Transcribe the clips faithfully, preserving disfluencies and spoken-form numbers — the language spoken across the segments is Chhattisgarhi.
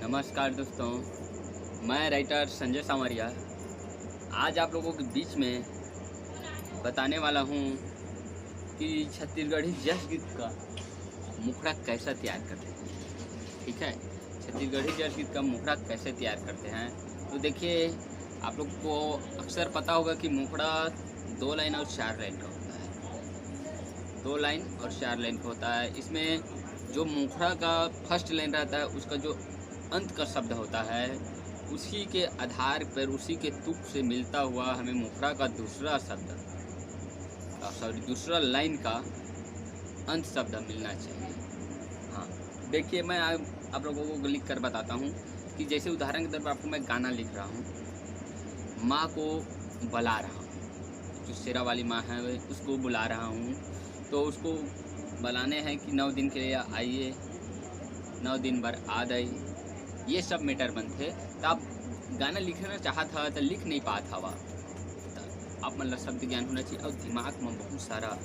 नमस्कार दोस्तों, मैं राइटर संजय सांवरिया आज आप लोगों के बीच में बताने वाला हूँ कि छत्तीसगढ़ी जस गीत का मुखड़ा कैसा तैयार करते हैं। ठीक है, छत्तीसगढ़ी जस गीत का मुखड़ा कैसे तैयार करते हैं। तो देखिए, आप लोग को अक्सर पता होगा कि मुखड़ा दो लाइन और चार लाइन का होता है, दो लाइन और चार लाइन का होता है। इसमें जो मुखड़ा का फर्स्ट लाइन रहता है, उसका जो अंत का शब्द होता है, उसी के आधार पर, उसी के तुक से मिलता हुआ हमें मुखड़ा का दूसरा शब्द, सॉरी, दूसरा लाइन का अंत शब्द मिलना चाहिए। हाँ, देखिए, मैं आप लोगों को लिख कर बताता हूँ कि जैसे उदाहरण के तौर पर आपको मैं गाना लिख रहा हूँ, माँ को बुला रहा हूँ, जो शेरा वाली माँ है, उसको बुला रहा हूँ। तो उसको बुलाने हैं कि नौ दिन के लिए आइए, नौ दिन भर आ जाइए, ये सब मैटर बनते। तो आप गाना लिखना चाहत हवा तो लिख नहीं पात हवा। तो आप मन ला शब्द ज्ञान होना चाहिए और दिमाग में बहुत सारा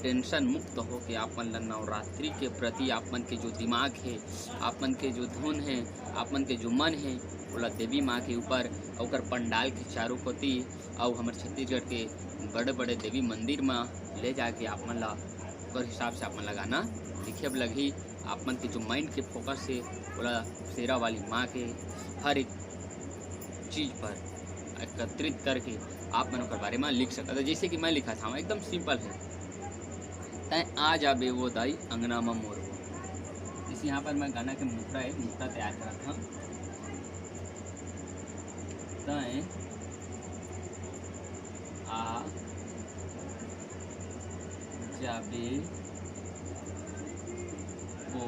टेंशन मुक्त हो के आप मन ला नवरात्रि के प्रति आप मन के जो दिमाग है, आप मन के जो धुन है, आप मन के जो मन है, ओला देवी माँ के ऊपर, ओकर पंडाल के चारों कोती अउ हमर छत्तीसगढ़ के बड़े-बड़े देवी मंदिर म ले जाके आप मन ला ओकर हिसाब से आप मन ला गाना लिखे बर लगही। आप मन के जो माइंड के फोकस हे, ओला शेरा वाली माँ के हर एक चीज पर एकत्रित करके आप मन ओकर बारे म लिख सकत हो। जैसे कि मैं लिखत हवं, एकदम सिंपल हे, "तैं आ जाबे वो दाई अंगना म मोर वो।" इस यहाँ पर मैं गाना के मुखड़ा, एक मुखड़ा तैयार करत हवं। तैं आ जाबे ओ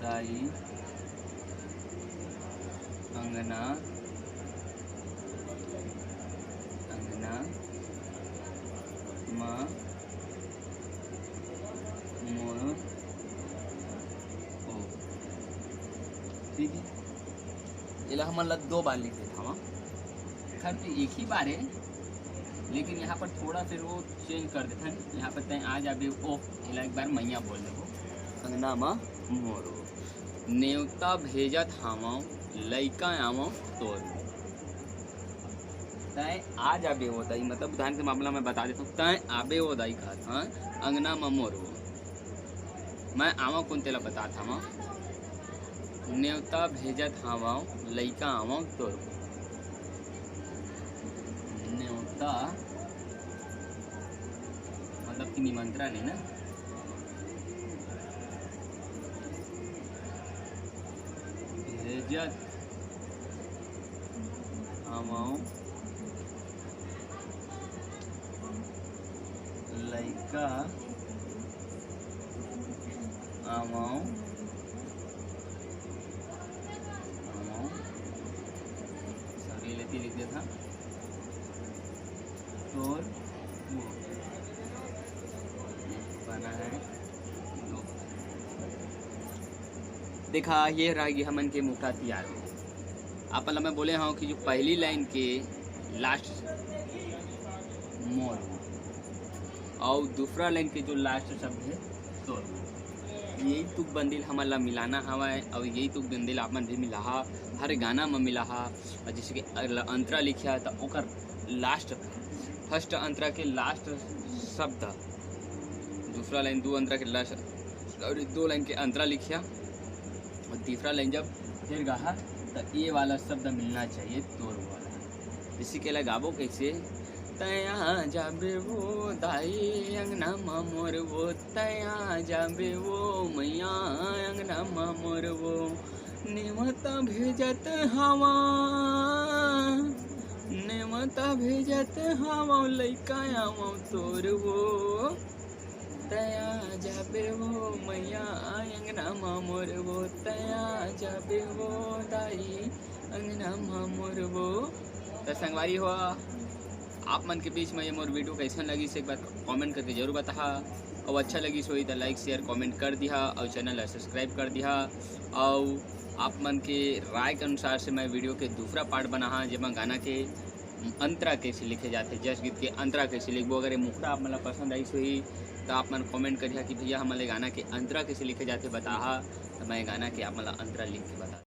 दाई अंगना, अंगना मा मोर ओ। ठीक है, एला हमन ला दो बार लिख देत हवा। खैर, तो एक ही बार है, लेकिन यहाँ पर थोड़ा फिर वो चेंज कर देथन। यहाँ पर तैं आ जाबे ओ, एला एक बार मैया बोल देबो, अंगना मा मोर ओ। नेवता भेजत हावंव, लइका आवंव तोर। तैं आ जाबे ओ दाई, मतलब उदाहरण के मामला में बता देता हूँ, तैं आबे ओ दाई कहत हन, अंगना म मोर ओ। मैं आवा कोन तेला बतात हवं, नेवता भेजत हवं, लइका आवंव तोर। नेवता मतलब कि निमंत्रण है ना, भेजत हवं लइका आवंव, आवंव, सॉरी, लेती लिख देता, तोर वो बना है। देखा, ये रह गई हमन के मुखड़ा तैयार हो। आप ला मैं बोले हूँ कि जो पहली लाइन के लास्ट मोर और दूसरा लाइन के जो लास्ट शब्द है तोर, यही तुक बंदिल हमन ला मिलाना हवय और यही तुक बंदिल आप मन भी मिलाहा, हर गाना में मिलाहा। और जैसे कि अगला अंतरा लिखा तो ओकर लास्ट, फर्स्ट अंतरा के लास्ट शब्द, दूसरा लाइन दो अंतरा के लास्ट और दो लाइन के अंतरा लिखिया और तीसरा लाइन जब फिर गाहा तो ये वाला शब्द मिलना चाहिए, तोर वाला। इसी के लगाबो कैसे? तैं आ जाबे वो दाई अंगना मा मोर वो, तैं आ जाबे वो मैया अंगना मा मोर वो। नेवता भेजत हवा, नेवता भेजत हवा, लइका आवंव तोर वो। तैं आ जाबे वो मैया अंगना मा मोर वो, तैं आ जाबे वो दाई अंगना मा मोर वो। त संगवारी हो, आप मन के बीच में ये मोर वीडियो कैसन लगिस, एक बार कमेंट करके जरूर बताहा। और अच्छा लगिस होही त लाइक, शेयर, कमेंट कर दिहा और चैनल ला सब्सक्राइब कर दिहा। और आप मन के राय के अनुसार से मैं वीडियो के दूसरा पार्ट बनाहा, जेमा गाना के अंतरा कैसे लिखे जाते, जस गीत के अंतरा कैसे लिखबो। अगर ये मुखड़ा आप मन ला पसंद आइस होही त आप मन कमेंट करिहा कि भैया हमन ले गाना के अंतरा कइसे लिखे जाथे बताहा, त मैं गाना के आप मन ला अंतरा लिख के बता